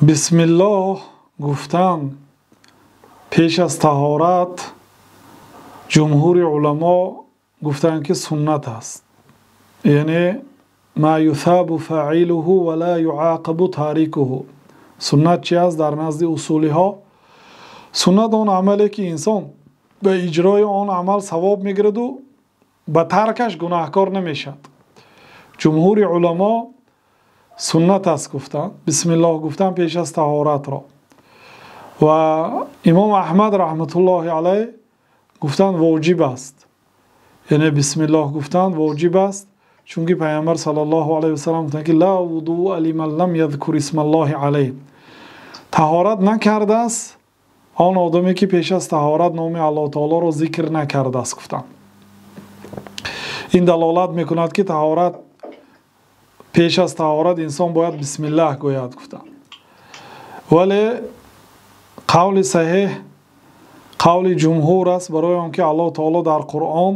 Бисмиллоҳ гуфтан пеш аз таҳорат, ҷумҳури уламо гуфтанд, ки суннат аст, яъне ма юсабу фаъилуҳу ва ла юъоқабу торикуҳу. Суннат чи аст дар назди усулиҳо? Суннат он амале, ки инсон ба иҷрои он амал савоб мегираду ба таркаш гунаҳкор намешавад. Ҷумҳури уламо суннат аст гуфтанд бисмиллоҳ гуфтан пеш аз таҳоратро, ва имом Аҳмад раҳматуллоҳи алайҳ гуфтанд, воҷиб аст, яъне бисмиллоҳ гуфтан воҷиб аст, чунки Пайғамбар саллаллоҳу алайҳи васаллам гуфтанд, ки ла вудуа лиман лам язкур исмаллоҳи алайҳ. Таҳорат накардааст он одаме, ки пеш аз таҳорат номи Аллоҳ таолоро зикр накардааст, гуфтанд. Ин далолат мекунад, ки таҳорат пеш аз таҳорат инсон бояд бисмиллаҳ гӯяд, гуфтанд. Вале қавли саҳеҳ қавли ҷумҳур аст, барои он ки Аллоҳ таоло дар Қуръон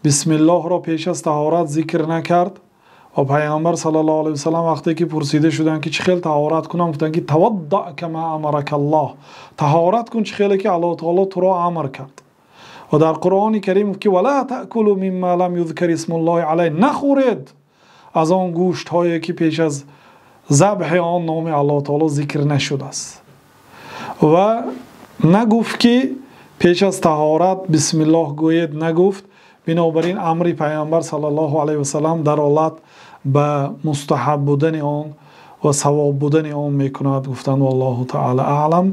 бисмиллоҳро пеш аз таҳорат зикр накард ва Пайғамбар саллаллоҳу алайҳи васаллам вақте ки пурсида шуданд, ки чӣ хел таҳорат кунам, гуфтанд, ки тавадда кама амаракаллоҳ, таҳорат кун чӣ хеле ки Аллоҳ таоло туро амр кард. Ва дар Қуръони Карим гуфт, ки вала таъкулу мимма лам юзкар исмуллоҳи алайҳ, нахӯред аз он гӯштҳое, ки пеш аз забҳи он номи Аллоҳ таоло зикр нашудааст. Ва нагуфт, ки пеш аз таҳорат бисмиллоҳ гӯед, нагуфт. Бинобар ин амри Пайғамбар саллаллоҳу алайҳи васаллам далолат ба мустаҳаб будани он ва савоб будани он мекунад, гуфтанд. Валлоҳу таъала аълам.